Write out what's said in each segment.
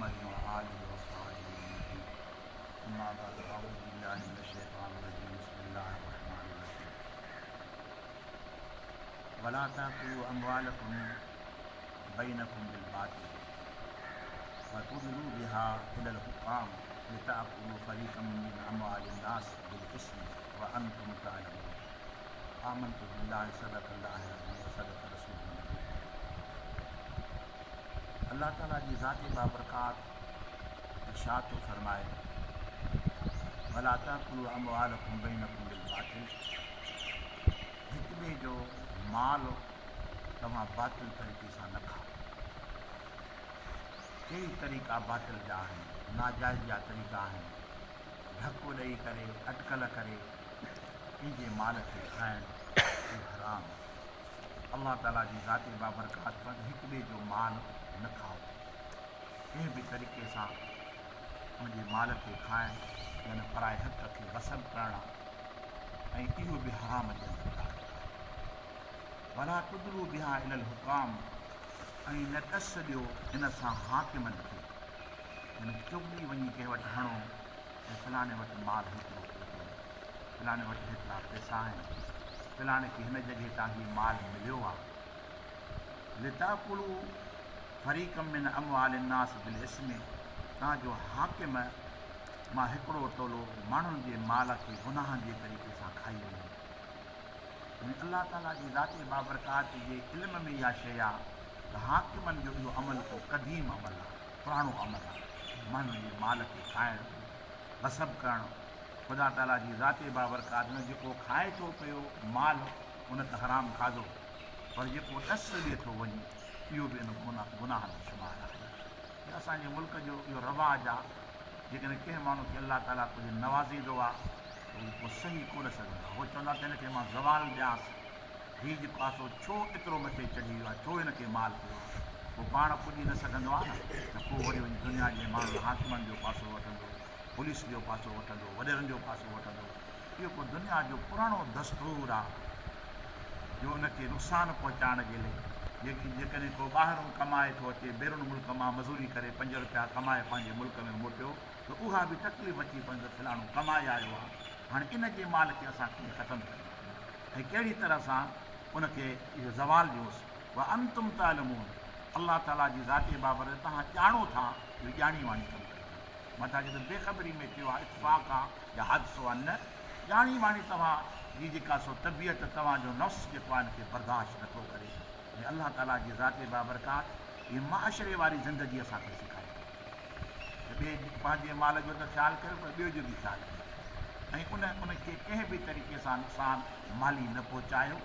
محمد وآله وصحبه أجمعين أما بعد أعوذ بالله من الشيطان الرجيم بسم الله الرحمن الرحيم ولا تأكلوا أموالكم بينكم بالباطل وتدلوا بها إلى الحكام لتأكلوا فريقا من أموال الناس بالإثم وأنتم تعلمون آمنت بالله صدق الله العظيم وصدق رسوله النبي الله تعالي جي ذات بابرڪات ارشاد ٿو فرمائي ولا تاڪلوا اموالکم بينکم بالباطل هڪ ٻئي جو مال توهان باطل طريقي سان نه کائو. ڪيئي طريقا باطل جا آهن، ناجائز جا طريقا آهن، ڌڪ ڏئي ڪري، اٽڪل ڪري ڪنهن جي مال کي کائڻ اهو حرام آهي. الله تعاليٰ جي ذات بابرڪات فرمائي ٿو هڪ ٻئي جو مال نه کائو. ڪنهن به طريقي سان ان جي مال کي کائڻ يعني پرائي حق کي غصب ڪرڻ آهي ۽ اهو به حرام جي اندر داخل آهي. ولا تدلوا بها الي الحڪام ۽ نه ڏس ڏيو ان سان حاڪمن کي يعني چغلي وڃي ڪنهن وٽ هڻو ته فلاڻي وٽ مال هيترو پيو اٿو، فلاڻي وٽ هيترا پئسا آهن، فلاڻي کي هن جڳهه تان هي مال مليو آهي. لتاڪلوا فريقا من اموال الناس بالاثم تان جو حاڪم مان هڪڙو ٽولو ماڻهن جي مال کي گناهن جي طريقي سان کائي وڃي. يعني الله تعاليٰ جي ذات بابرڪات جي علم ۾ اها شيء آهي ته حاڪمن جو اهو عمل ڪو قديم عمل آهي، پراڻو عمل آهي، ماڻهن جي مال کي کائڻ، غصب ڪرڻ، خدا تعاليٰ جي ذات بابرڪات ۾ جيڪو کائي ٿو پيو مال ان ته حرام کاڌو پر جيڪو ڏس ڏي ٿو وڃي اهو به ان گناهه ۾ شمار آهي. هي اسان جي ملڪ جو اهو رواج آهي جيڪڏهن ڪنهن ماڻهو کي الله تعاليٰ ڪجهه نوازيندو آهي ته هو پوء سهي ڪونه سگهندو آهي. هو چوندا ته هن کي مان زوال ڏيانس، هي جيڪو آهي سو ڇو ايترو مٿي چڙهي ويو آهي، ڇو هن کي مال پيو آهي. پوء پاڻ پڄي نه سگهندو آهي نه ته پوء وري وڃي دنيا جي ماڻهن حاڪمن جو پاسو وٺندو، پوليس جو پاسو وٺندو، وڏيرن جو پاسو وٺندو. اهو ڪو دنيا جو پراڻو دستور آهي جو ان کي نقصان پهچائڻ جي لئي جيڪڏهن ڪو ٻاهرون ڪمائي ٿو اچي، بيرون ملڪ مان مزوري ڪري پنج رپيا ڪمائي پنهنجي ملڪ ۾ موٽيو ته اها به تڪليف اچي پوندي ته فلاڻو ڪمائي آيو آهي، هاڻي ان جي مال کي اسان ڪيئن ختم ڪريون ۽ ڪهڙي طرح سان ان کي اهو زوال ڏيونس. وانتم تعلمون الله تعاليٰ جي ذات بابرڪت توهان ڄاڻو ٿا اهو ڄاڻي واڻي ڪم ڪيو اٿن. متان جي ته بي خبري ۾ ٿيو آهي، اتفاق آهي يا حادثو آهي، نه، ڄاڻي واڻي توهان جي جيڪا سو طبيعت، توهان جو نفس جيڪو آهي ان کي برداشت نه ٿو ڪري ۽ الله تعاليٰ جي ذات بابرڪات هي معاشري واري زندگي اسان کي سيکاري ٿي ته ٻئي پنهنجي مال جو ته خيال ڪريو پر ٻئي جو به خيال ڪريو ۽ ان ان کي ڪنهن به طريقي سان نقصان مالي نه پهچايو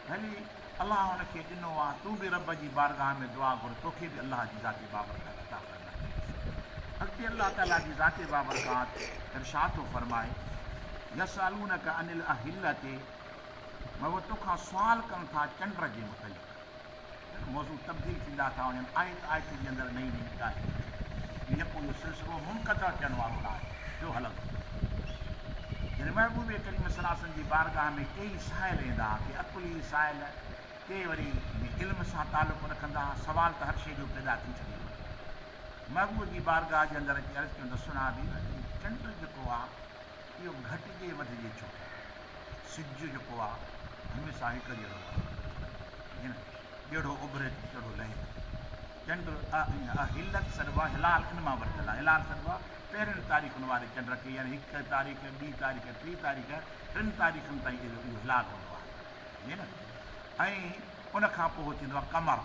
ڀلي الله هن کي ڏنو آ، تون به رب جي بارگاهه ۾ دعا گهر، توکي به الله جي ذات بابرڪات عطا فرمائيندس. اڳتي الله تعاليٰ جي ذات بابرڪات ارشاد ٿو فرمائي، يسألونک عن الاهلة مگر توکان سوال ڪن ٿا چنڊ جي متعلق. موضوع تبديل ٿيندا ٿا وڃن، آيت آيت جي اندر نئين نئين ڳالهه ٿي اچي. يڪو اهو سلسلو منقطع ٿيڻ وارو نه آهي، پيو هلندو. جڏهن محبوب ڪريم صلي الله عليه وسلم جي بارگاهه ۾ ڪيئي سائل ايندا ها، ڪي عقلي سائل، ڪي وري علم سان تعلق رکندا ها، سوال ته هر شيء جو پيدا ٿي سگهي ٿو. محبوب جي بارگاهه جي اندر اچي عرض ڪيون ته سڻ حبيب، هي چنڊ جيڪو آهي، اهو گهٽجي وڌجي ڇو ٿو؟ سج جيڪو آ هميشه هڪ جهڙو آ ائين نه جهڙو اڀري ٿو تهڙو لهي ٿو. چنڊ هلت سڏبو آ هلال ان مان ورتل آ هلال سڏبو آ پهرين تاريخن واري چنڊ کي يعني هڪ تاريخ ٻي تاريخ ٽي تاريخ ٽن تاريخن تائين اهو هلال هوندو آ ائين نه ۽ ان کان پوء ٿيندو آ قمر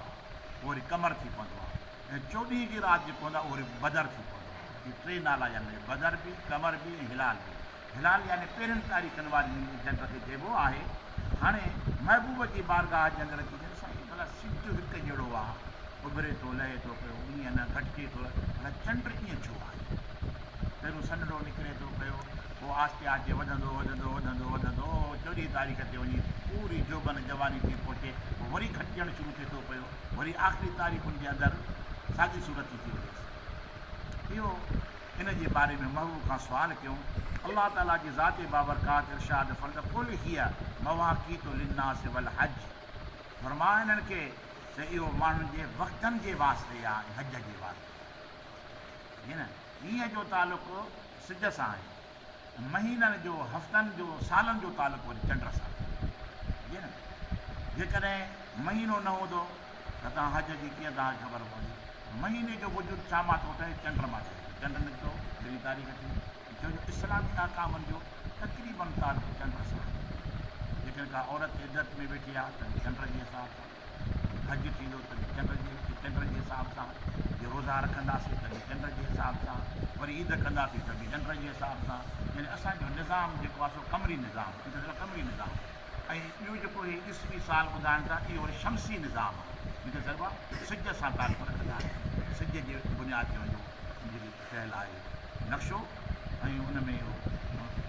پوء وري قمر ٿي پوندو آ ۽ چوڏهين جي رات جيڪو هوندو آ اهو وري بدر ٿي پوندو آ اهي ٽي نالا يعني بدر به قمر به ۽ هلال به هلال يعني پهرين تاريخن واري جنڊ کي چئبو آهي. هاڻي محبوب جي بارگاهه جي اندر اچي چين سائين ڀلا سج هڪ جهڙو آ، اڀري ٿو لهي ٿو پيو، ائين نه گهٽجي ٿو ڀلا چنڊ ائين ڇو آهي؟ پهريون سنهڙو نڪري ٿو پيو، پوء آهستي آهستي وڌندو وڌندو وڌندو وڌندو چوڏهين تاريخ تي وڃي پوري جوڀن جواني تي پهچي پوء وري گهٽجڻ شروع ٿئي ٿو پيو، وري آخري تاريخن جي اندر ساڳي صورت ٿي ٿي وڃيس. اهو ان جي باري ۾ محبوب کان سوال ڪيون، الله تعاليٰ جي ذات بابرڪات ارشاد فرمايو ته قل هي مواقيت للناس والحج فرماء انهن کي ته اهو ماڻهن جي وقتن جي واسطي آهي ۽ حج جي واسطي آهي. ائين نه؟ ڏينهن جو تعلق سج سان آهي. مهينن جو، هفتن جو، سالن جو تعلق وري چنڊ سان آهي. ائين نه؟ جيڪڏهن مهينو نه هوندو ته توهان حج جي ڪيئن توهان کي خبر پوندي؟ مهيني جو وجود ڇا مان ٿو ٺهي؟ چنڊ مان ٺهي ٿو. چنڊ نڪتو، پهرين تاريخ ٿي. ڇو جو اسلامي احڪامن جو تقريباً تعلق چنڊ سان آهي. جيڪڏهن ڪا عورت عدت ۾ ويٺي آهي ته به چنڊ جي حساب سان، حج ٿيندو ته به چنڊ جي چنڊ جي حساب سان، جي روزا رکنداسين ته به چنڊ جي حساب سان، وري عيد ڪنداسين ته به چنڊ جي حساب سان، يعني اسان جو نظام جيڪو آهي سو قمري نظام، ان کي چئبو آهي قمري نظام ۽ ٻيو جيڪو هي عيسوي سال ٻڌائن ٿا اهو وري شمسي نظام آهي، ان کي چئبو آهي سج سان تعلق رکندا آهن، سج جي بنياد تي ان جو جيڪي ٺهيل آهي نقشو ۽ ان ۾ اهو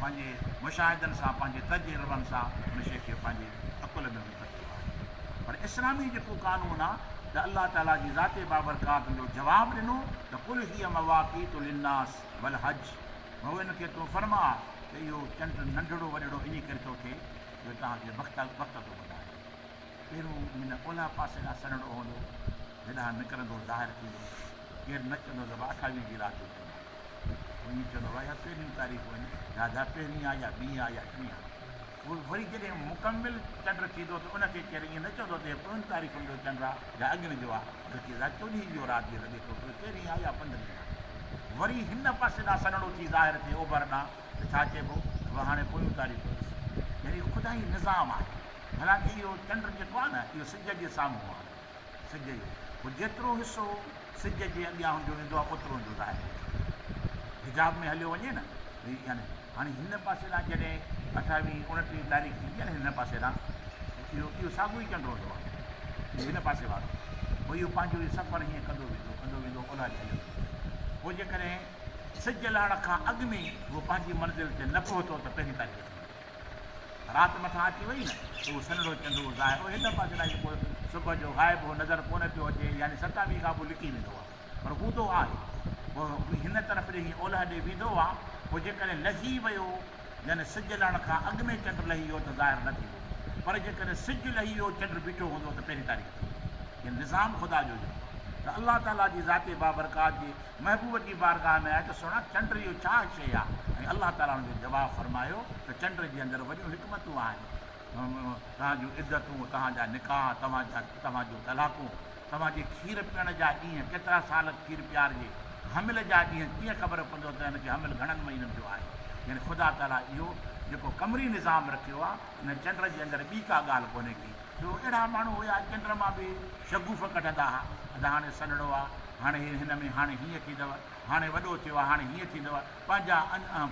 پنهنجي مشاهدن سان پنهنجي تجربن سان ان شيء کي پنهنجي عقل ۾ به رکيو آهي پر اسلامي جيڪو قانون آهي ته الله تعالي جي ذات بابرڪات ان جو جواب ڏنو ته قل هي مواقيت للناس والحج ڀؤ ان کي تون فرماء ته اهو چنڊ ننڍڙو وڏڙو انهي ڪري ٿو ٿئي جو توهان کي وقت وقت ٿو ٻڌائي. پهريون هن اولهه پاسي ڏانهن سنهڙو هوندو، جيڏانهن نڪرندو ظاهر ٿيندو. ڪير نه چوندو ته اٺاويهين جي رات جو چنڊ آهي. هو ائين چوندو ڀاء اها پهريون تاريخون آهن، يا اها پهرين آهي يا ٻي آهي يا ٽين آهي. پوء وري جڏهن مڪمل چنڊ ٿيندو ته ان کي ڪير ائين نه چوندو ته هي پوين تاريخن جو چنڊ آهي يا اڳين جو آهي، بلڪه اها چوڏهين جو رات جو لڳي ٿو پيو تيرهين آهي يا پندرهين آهي. وري هن پاسي ڏانهن سنهڙو ٿي ظاهر ٿئي اوڀر ڏانهن ته ڇا چئبو ته ڀاء هاڻي پويون تاريخون ڏس. يعني خدائي نظام آهي. حالانڪه اهو چنڊ جيڪو آهي نه اهو سج جي سامهون آهي. سج جو پوء جيترو حصو سج جي اڳيان هن جو ويندو آهي اوترو هن جو ظاهر ٿيندو آهي. حجاب ۾ هليو وڃي نه يعني هاڻي هن پاسي ڏانهن جڏهن اٺاويهين اڻٽيهين تاريخ ٿيندي آهي نه هن پاسي ڏانهن اهو اهو ساڳيو ئي چنڊ هوندو آهي اهو هن پاسي وارو پوء اهو پنهنجو اهو سفر هيئن ڪندو ويندو ڪندو ويندو اولهه ڏي هليو ويندو پوء جيڪڏهن سج لهڻ کان اڳ ۾ هو پنهنجي منزل تي نه پهتو ته پهرين تاريخ ٿيندي. رات مٿان اچي وئي نه ته اهو سنهڙو چنڊ اهو ظاهر اهو هن پاسي ڏانهن جيڪو صبح جو غائب هو نظر ڪونه پيو اچي يعني ستاويهه کان پوء لڪي ويندو آهي پر هوندو آهي پوء هن طرف ڏي هيئن اولهه ڏي ويندو آهي پوء جيڪڏهن لهي ويو يعني سج لهڻ کان اڳ ۾ چنڊ لهي ويو ته ظاهر نه ٿيندو پر جيڪڏهن سج لهي ويو چنڊ بيٺو هوندو ته پهرين تاريخ ٿيندي يعني نظام خدا جو جيڪو آهي ته الله تعاليٰ جي ذات بابرڪات جي محبوب جي بارگاهه ۾ آيو ته سهڻا چنڊ اهو ڇا شيء آهي؟ ۽ الله تعاليٰ ان جو جواب فرمايو ته چنڊ جي اندر وڏيون حڪمتون آهن، توهان جون عدتون، توهان جا نڪاح، توهان جا توهان جون طلاقون، توهان جي کير پيئڻ جا ڏينهن، ڪيترا سال کير پيارجي، حمل جا ڏينهن، ڪيئن خبر پوندو ته هن کي حمل گهڻن مهينن جو آهي؟ يعني خدا تعاليٰ اهو جيڪو قمري نظام رکيو آهي، ان چنڊ جي اندر ٻي ڪا ڳالهه ڪونهي ڪي. جو اهڙا ماڻهو هيا چنڊ مان به شگوف ڪڍندا ها، ادا هاڻي سنهڙو آ، هاڻي هي هن ۾ هاڻي هيئن ٿيندو، هاڻي وڏو ٿيو آ، هاڻي هيئن ٿيندو، پنهنجا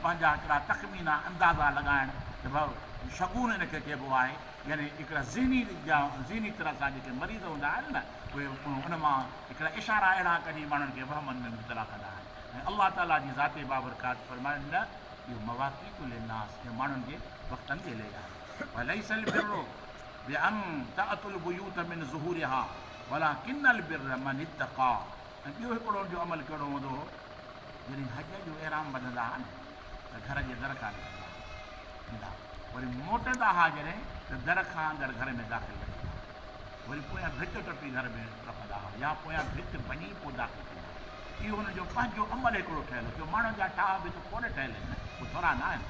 پنهنجا هڪڙا تخمينا اندازا لڳائڻ ته ڀائو شگون ان کي چئبو آهي، يعني هڪڙا ذهني جا ذهني طرح سان جيڪي مريض هوندا آهن نه اهي ان مان هڪڙا اشارا اهڙا ڪڍي ماڻهن کي وهمن ۾ مبتلا ڪندا آهن ۽ الله تعاليٰ جي ذات بابرڪات فرمايو نه اهو مواقيت للناس اهو ماڻهن جي وقتن جي لئي آهي. وليس البر بأن تأتوا البيوت من ظهورها ولڪن البر من اتقي ۽ ٻيو هڪڙو ان جو عمل ڪهڙو هوندو هو جڏهن حج جو احرام ٻڌندا ها نه ته گهر جي در کان نڪرندا ها ايندا وري موٽندا ها جڏهن ته در کان اندر گهر ۾ داخل نه ٿيندا ها وري پويان ڀت ٽپي گهر ۾ ٽپندا ها يا پويان ڀت ڀڃي پوء داخل ٿيندا ها اهو هن جو پنهنجو عمل هڪڙو ٺهيل هو ڇو ماڻهن جا ٺاهه به ته ڪونه ٺهيل آهن نه هو ٿورا نه آهن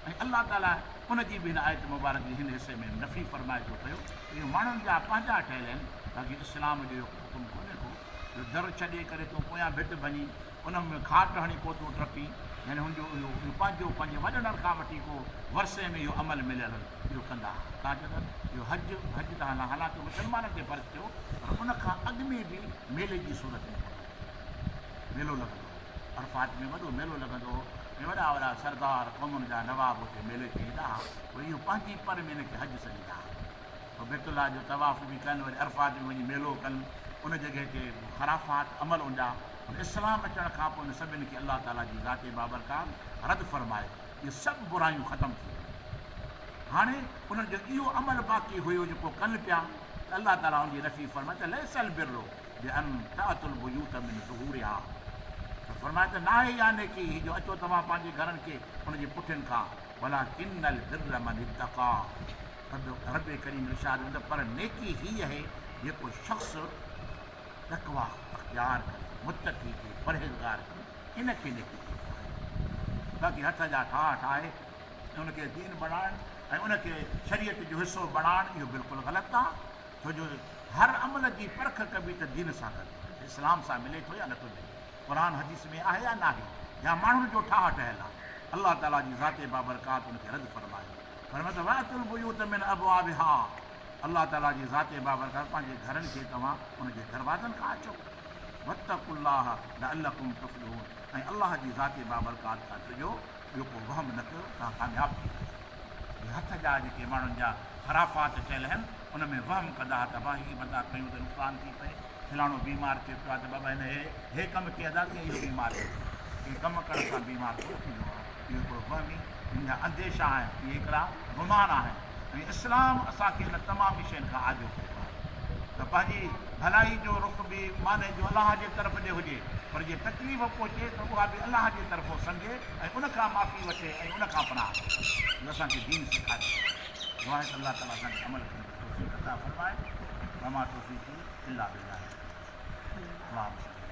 ۽ الله تعاليٰ ان جي به هن آيت مبارڪ جي هن حصي ۾ نفي فرمائي ٿو پيو ته اهو ماڻهن جا پنهنجا ٺهيل آهن باقي اسلام جو اهو حڪم ڪونهي ڪو جو در ڇڏي ڪري تون پويان ڀت ڀڃي ان ۾ کاٽ هڻي پوء تون ٽپين يعني هن جو اهو اهو پنهنجو پنهنجي وڏڙن کان وٺي ڪو ورثي ۾ اهو عمل مليل هو اهو ڪندا ها تان چئو ته اهو حج حج ته حالانڪه مسلمانن تي فرض ٿيو پر ان کان اڳ ۾ به ميلي جي صورت ۾ هوندو هو ميلو لڳندو هو عرفات ۾ وڏو ميلو لڳندو هو ۽ وڏا وڏا سردار قومن جا نواب اتي ميلي تي ايندا ها پوء اهو پنهنجي پر ۾ ان کي حج سڏيندا ها پوء بيت الله جو طواف به ڪن وري عرفات ۾ وڃي ميلو ڪن ان جڳهه تي خرافات عمل ان جا پر اسلام اچڻ کان پوء ان سڀن کي الله تعاليٰ جي ذات بابرڪات رد فرمايو اهي سڀ برايون ختم ٿي ويون هاڻي انهن جو اهو عمل باقي هيو جيڪو ڪن پيا ته الله تعاليٰ ان جي نفي فرمائي ته ليس البر بأن تأتوا البيوت من ظهورها ته فرمايو ته ناهي اها نيڪي هي جو اچو توهان پنهنجي گهرن کي ان جي پٺين کان ولڪن البر من اتقي رب ڪريم ارشاد ۾ ته پر نيڪي هي اهي جيڪو شخص تقويٰ اختيار ڪري متقي ٿئي پرهيزگار ٿئي ان کي نيڪي چئبو آهي. باقي هٿ جا ٺاهه ٺاهي ان کي دين بڻائڻ ۽ ان کي شريعت جو حصو بڻائڻ اهو بلڪل غلط آهي، ڇو جو هر عمل جي پرک ڪبي ته دين سان ڪبي، اسلام سان ملي ٿو يا نٿو ملي، قرآن حديث ۾ آهي يا ناهي، يا ماڻهن جو ٺاهه ٺهيل آهي. الله تعاليٰ جي ذات بابرڪات ان کي رد فرمايو. فرمايو ته واتوا البيوت من ابوابها الله تعاليٰ جي ذات بابرڪات پنهنجي گهرن کي توهان ان جي دروازن کان اچو. واتقوا الله لعلڪم تفلحون ۽ الله جي ذات بابرڪات کان ڊڄو، ٻيو ڪو وهم نه ڪيو، توهان ڪامياب ٿي ويندا. اهي هٿ جا جيڪي ماڻهن جا خرافات چيل آهن، ان ۾ وهم ڪندا ها ته ابا هي متان ڪيون ته نقصان ٿي پئي، فلاڻو بيمار ٿيو پيو آهي ته بابا هن هي هي ڪم ڪيئن ادا ڪيئن اهو بيمار ٿيو پيو. ڪنهن ڪم ڪرڻ سان بيمار ڪونه ٿيندو آهي. اهو هڪڙو وهمي جن جا انديشا آهن، اهي هڪڙا گمان آهن ۽ اسلام اسان کي انهن تمام شين کان آجو ڪيو آهي ته پنهنجي ڀلائي جو رخ به معني جو الله جي طرف ڏي هجي پر جي تڪليف پهچي ته اها به الله جي طرفون سمجهي ۽ ان کان معافي وٺي ۽ ان کان پناهه وٺي. اهو اسان کي دين سيکاري ٿو. دعا آهي ته الله تعالي اسان کي عمل ڪرڻ جي توفيق عطا فرمائي. وما توفيقي الا بالله. اللهم صل.